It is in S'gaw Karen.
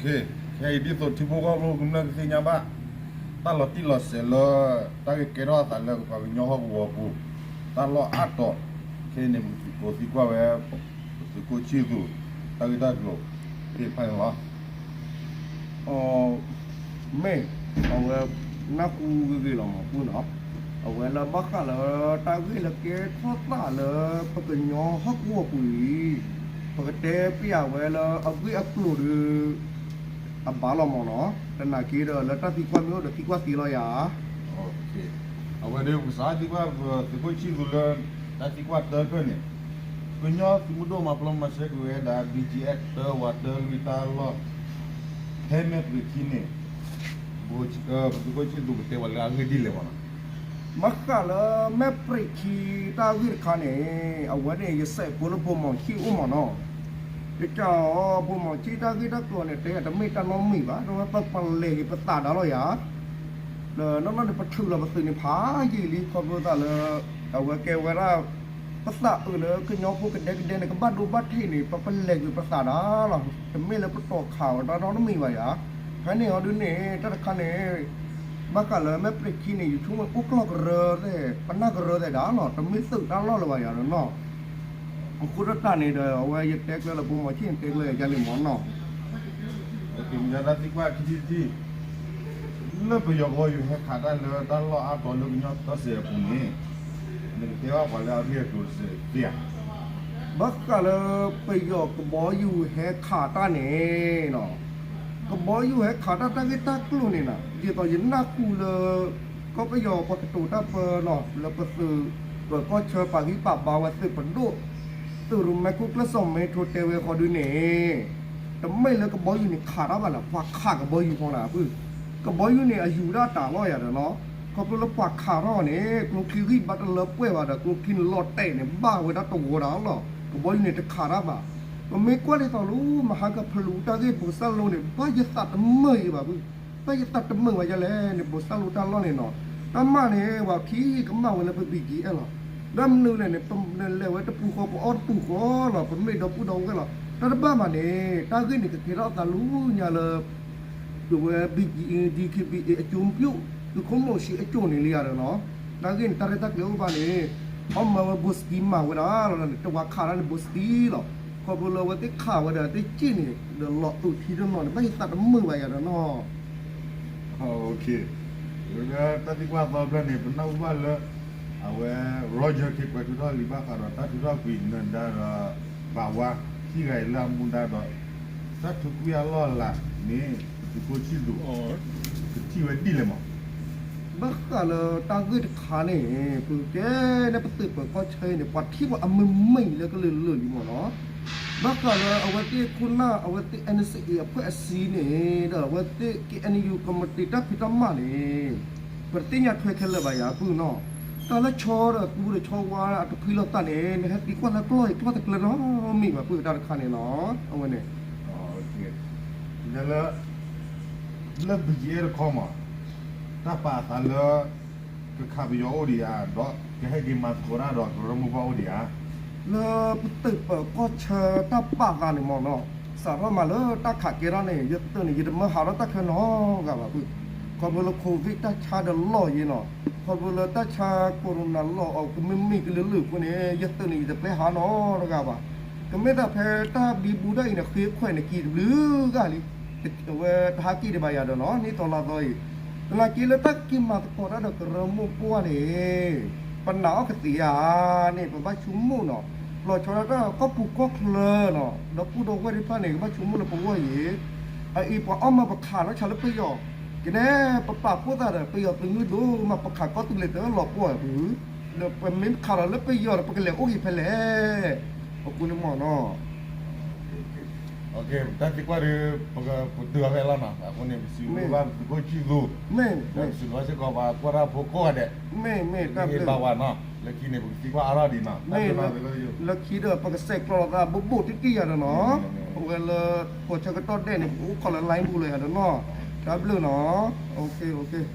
ခဲအံၤဒ်သိးထံဖိကီၢ်ဖိကမျၢၢ်ကသ့ၣ်ညါဘၣ် တၢ်လီၤတံၢ်လီၤဆဲးလၢ တၢ်ဂ့ၢ်ကဲထီၣ်အသးလၢပှၤကညီဟီၣ်ကဝီၤပူၤ တၢ်လီၢ်အါတီၤ ခဲအံၤန့ၣ် ပကသံကွၢ်ဝဲ ပသုးခိၣ်ဆံၣ်သူး တၢ်ဂ့ၢ်တၢ်ကျိၤသ့ၣ်တဖၣ်န့ၣ်လီၤ. မ့ၢ် အဝဲ နၢ်ဟူဂ့ၤဂ့ၤလီၤမ့ၢ်ပူၤနီၤ, အဝဲလၢဘၣ်ဃးလၢတၢ်ဂ့ၢ်လၢကဲထီၣ်သးလၢပကညီဟီၣ်ကဝီၤပူၤအံၤ ပကတဲပျးဝဲလၢအဂ့ၢ်အကျိၤဒီး အဘၣ်လီၤမ့ၢ်နီၤ, သနာ်က့ဒီးလၢတၢ်သံကွၢ်မ့ၢ်အိၣ်ဒီးသံကွၢ်သ့လီၤယၤ. အဝဲဒၣ်ပကစးသံကွၢ်သုးခိၣ်ဆံၣ်သူးလၢ တၢ်သံကွၢ်တၢ်ခဲန့ၣ် ကညီသုးမုၢ်ဒိၣ်မၤပျီမၤစၢၤကွံာ်ဝဲဒၣ် ဘံၣ်ကၠံၣ်အဲၣ် တၢဝးတၢလွံၢ်တၢ်လီၢ် ဖဲမဲၣ်ပြံးခံန့ၣ် ပသုးခိၣ်ဆံၣ်သူးကတဲပှၤလၢအဂ့ၢ်ဒ်လဲၣ်မ့ၢ်နီၤ. ဘၣ်ဃးလၢမဲၣ်ပြံးခံတၢ်ဂ့ၢ်တခါန့ၣ် အဝဲန့ၣ် ယစဲးဖိလၢဘိးမီၤဆံၣ်အိၣ်မ့ၢ်နီၤ, ကစၢ်အီၤ ဘိးမီၤဆံၣ်တၢ်ဂ့ၢ်တၢ်ကျိၤန့ၣ် တဲယၤတမ့ၢ်တၢ်နီတမံၤဘၣ်, ဒီးဝဲပပလဲၤက့ၤပသးဒါလီၤယၤ ဒီးနီၢ်နီၢ်န့ၣ် ပထုးလီၤပသုးန့ၣ်ဖးယံာ်လံ ခီဖျိသးလၢ အဝဲကဲဝဲဒၣ် ပသးအုးလၢကညီဖိကဒဲကဒဲန့ၣ် ကဘၣ်ဒိဘၣ်ထံးန့ၣ် ပပလဲၤကွံာ်ပသးဒါလီၤ, တမ့ၢ်လၢပတီၢ်ခးအီၤတၢ်နီတမံၤဘၣ်ယၤ. ဖဲန့ၣ်အီၤဒ်န့ၣ် တၢ်တခါန့ၣ် ဘၣ်ဃးလၢမဲၣ်ပြံးခံန့ၣ် ယဆိကမိၣ်အိၣ်ကျီၢ်ကရၢသ့ၣ် ပနၢ်ကရၢသ့ၣ်ဒါလီၤ, တမ့ၢ်သုးတၢ်လီၢ်လၢၤဘၣ်ယၤဒီးနီၤ. အဃိတၢ်တၢ်န့ၣ်ဒီး အဝဲယတဲကျၢၤလၢဘိးမီၤဆံၣ်န့ၣ် တဲကျၢၤယၤန့ၣ်မ့ၢ်နီၤ. တၢ်သံကွၢ်ခံထံၣ်တထံၣ် လၢပယီၤကဘီယူၤဟဲခးတၢ်လၢတၢ်လီၢ်အါတီၤလၢကညီတၢ်စဲးအပူၤန့ၣ် နကတဲဘၣ်ပှၤလၢအဂ့ၢ်အကျိၤတစဲးသ့ဧါ. ဘၣ်ဃးလၢပယီၤကဘီယူၤဟဲခးတၢ်န့ၣ်နီၤ, ကဘီယူၤဟဲခးတၢ်တၢ်ဂ့ၢ်တၢ်ကျိၤန့ၣ်နီၤ ဒ်သိးယနၢ်ဟူလၢ ကီၢ်ပယီၤပှၤကတိၤတၢ်ပၢနီၤ လၢပသုးပၢၤကီၢ်ဆၢပာ်ဂံၢ်ပာ်ဘါဝဲသုးပဒိၣ် သုးရူမဲခိၣ်ကျၢၢ်စီၤမ့ထိတဲဝဲဃီဒ်န့ၣ် တမ့ၢ်လၢကဘီယူၤန့ၣ်ခးတၢ်ဘၣ်လၢ ပှၤခးကဘီယူၤဃီနၤဖု, ကဘီယူၤန့ၣ် အယူၤဒၣ်တၢ်လီၤယၤဒီးနီၤ, ခီဖျိလၢပှၤခးထီၣ်န့ၣ် ကျိချံဂံၢ်ဘါတလၢပှဲၤဘၣ်ဒီး ကျိချံန့ၣ်လီၤတဲာ်န့ၣ် ဘၣ်ဝဲဒၣ်တဝီတၢ်လီၤ, ကဘီယူၤန့ၣ်တခးတၢ်ဘၣ်. ပမ့ၢ်ကွၢ်ဒ်သိးလၢ မဟါကဖလူတၢ်ဂ့ၢ်ဘိးစၢ်လိန့ၣ် ဘၣ်ယသးတမုာ်ယံၤဘၣ်ဖု, ဘၣ်ယသးတမုာ်ဘၣ်ယၤလဲၣ်န့ၣ် ဘိးစၢ်လိတၢ်လီၢ်န့ၣ်နီၤ, တၢ်မၤန့ၣ် ပှၤခံကမၣ်ဝဲလၢပ ဘံၣ်ကၠံၣ်အဲၣ် လီၤ. ဒီးမနုၤလဲၣ်န့ၣ် ပလဲၤဝဲတပူၤဃီ ပအီၣ်တပူၤဃီလီၤ, ပမ့ၢ်ဒီပုၢ်ဒီဝဲၢ်လီၤ. တၢ်တဘၣ်မးန့ၣ် တၢ်ဂ့ၢ်န့ၣ်ကကဲထီၣ်အသးလၢညါလၢ ဒ်ဝဲ ဘံၣ်ကၠံၣ် ဒံၣ်ခ့ဘံၣ်အ့ၣ် အကၠိပျိၣ် သုးခိၣ်မိၣ်ဆံးအကၠိၣ်န့ၣ်လံယၤဒီးနီၤ, တၢ်ဂ့ၢ်န့ၣ် တၢ်ရဲၣ်တၢ်ကျဲၤအိၣ်ဘၣ်န့ၣ် အီၣ်မၤဝဲဘိးစကံမၤဝဲဒၣ်လီၤ, တဝၤခးတၢ်န့ၣ် ဘိးစကံလီၤ. ခီဖျိလၢအဝဲသ့ၣ်ခးဝဲဒီးသ့ၣ်က့ၣ်န့ၣ် ဒီးလီၤအုးထံတနီၤန့ၣ် ဘၣ်ယသးတမုာ်ဘၣ်ယၤဒီးနီၤ. တၢ်သံကွၢ်သီဖျၢၣ်န့ၣ် ပနၢ်ဟူဘၣ်လၢ အဝဲ Roger ခ့ကွဲးထုးထီၣ်လံာ်ဘၣ်ဃးဒီးတၢ်ထုးထီၣ်ကွံာ်နဒါဒီး ဘၣ်ဝါ ခံဂၤအံၤလၢအမူဒါဒီး တၢ်ထုးကွံာ်အလီၢ်အလၤန့ၣ် သုးခိၣ်ဆံၣ်သူး ကထံၣ်ဝဲဒ်လဲၣ်မး. ဘၣ်ဃးလၢတၢ်ဂ့ၢ်တခါန့ၣ် ပကဲလၢပသုးပၢၤကီၢ်ဆၢအံၤန့ၣ် ပှၤထံၣ်ပှၤအမုာ်မုာ်လၢကလုာ်လၢာ်လံမ့ၢ်နီၤ. ဘၣ်ဃးလၢအဝဲသ့ၣ်ခိၣ်နၢ် အဝဲသ့ၣ် NCA အဖွဲ့အစည်းန့ၣ် ဒီးအဝဲသ့ၣ် KNU ကမတံၤတၢ်ဖံးတၢ်မၤန့ၣ် ပတသ့ၣ်ညါထွဲခဲလၢာ်ဘၣ်ယၤပုၢ်နီၤ. တၢ်လၢဆီဒီးသူဒီးဆီဝါအတဖုလီၤသးန့ၣ် နဟဲသံကွၢ်လၢကျီၢ်အံၤကျီၢ်တကျၢၤနီတမံၤဘၣ်ပုၢ်တၢ်တခါန့ၣ်နီၤ အဝဲန့ၣ် လၢ လၢ BGF တခီမး တၢ်ပာ်အသးလၢ ကခးပယီၤအိၣ်ဒံးဧါ ဒီးကဟဲက့ၤမၤသကိးတၢ်ဒီးကရၢမိၢ်ပှၢ်အိၣ်ဒံးဧါ. လၢပသုးပၢၤကီၢ်ဆၢတၢ်ပာ်သးန့ၣ်မ့ၢ်နီၤ စးထီၣ်မးလၢတၢ်ခးကဲထီၣ်န့ၣ် ယသုးန့ၣ် ယတမၢဟးထီၣ်တၢ်ခဲနီတဂၤဘၣ်ဖု. ခီဖျိလၢ COVID တၢ်ဆါဒီးလီၢ်ယ့နီၤ ခီဖျိလၢတၢ်ဆါ corona လီၢ်အီၤကမ့ၢ်မ့ၢ်ကလုာ်လုာ်အဃိန့ၣ် ယသုးန့ၣ် ယတပျဲဟးနီတဂၤဘၣ်. ကမ့ၢ်တၢ်ဖဲတၢ်ဘံဘူတၢ်အံၤန့ၣ် ဃ့ခွဲးန့ၣ်က့ၤတဘျုးဂၤလံ အဝဲတဟးက့ၤဒံးဘၣ်ယၤဒီးနီၤ နံၣ်သီလါသီအံၤ သနာ်က့လၢတၢ်က့ၤမၤသကိးတၢ်ဒီးကရၢမိၢ်ပှၢ်န့ၣ် ပနာ်အီၤကသ့ဧါန့ၣ် ပဘၣ်ဆိကမိၣ်နီၤ လီၤဆီဒၣ်တၢ်ကီၢ်ပူၤကီၢ်ချၢနီၤ ဒီပုၢ်ဒီဝဲၢ်သ့ၣ်တဖၣ်န့ၣ် ကဘၣ်ဆိကမိၣ်လၢပဂီၢ်အံၤ အအံၤပှၤအီၣ်မၤပခးနီၢ်ဆါလၢပယီၤ ကနဲ ပပာ်ဖှိၣ်သးဒီးပယီၤသုးမုၢ်ဒိၣ်မး ပခးကီၢ်သူးလ့ၤတလီၤပှီၢ်ပူၤ ဒီးပမ့ၢ်ခးဒီးလၢပယီၤဒီး ပကလဲၤအိၣ်ဂ့ၤဖဲလဲၣ် အဃိန့ၣ်မ့ၢ်နီၤ တၢ်သံကွၢ်ဒီး ပတုၤအီၤဖဲလီၤနီၤ အဃိန့ၣ် ပစံးဘျုးဘၣ်သုးခိၣ်ဆံၣ်သူး ဒီးပစံးဘျုးစ့ၢ်ကီးပှၤကွၢ်တၢ်ဖိကိးဂၤဒဲး မ့ၢ်မ့ၢ်တၢ်ဘျုးဘၣ်ဝဲနီၤ လၢခံန့ၣ် ပကသံကွၢ်အါထီၣ်ဒံးနီၤ လၢခံဒီးပကစဲးကျိးလိာ်သးဘိးဘိးတံၢ်တံၢ်ယၤဒီးနီၤ အဝဲလၢ ကီၢ်ဆၢကတီၢ်ဒဲးန့ၣ် ပကအိၣ်ခိးလၢ line ပူၤလၢယၤဒီးနီၤ တၢ်ဘျုးနီၤ okay okay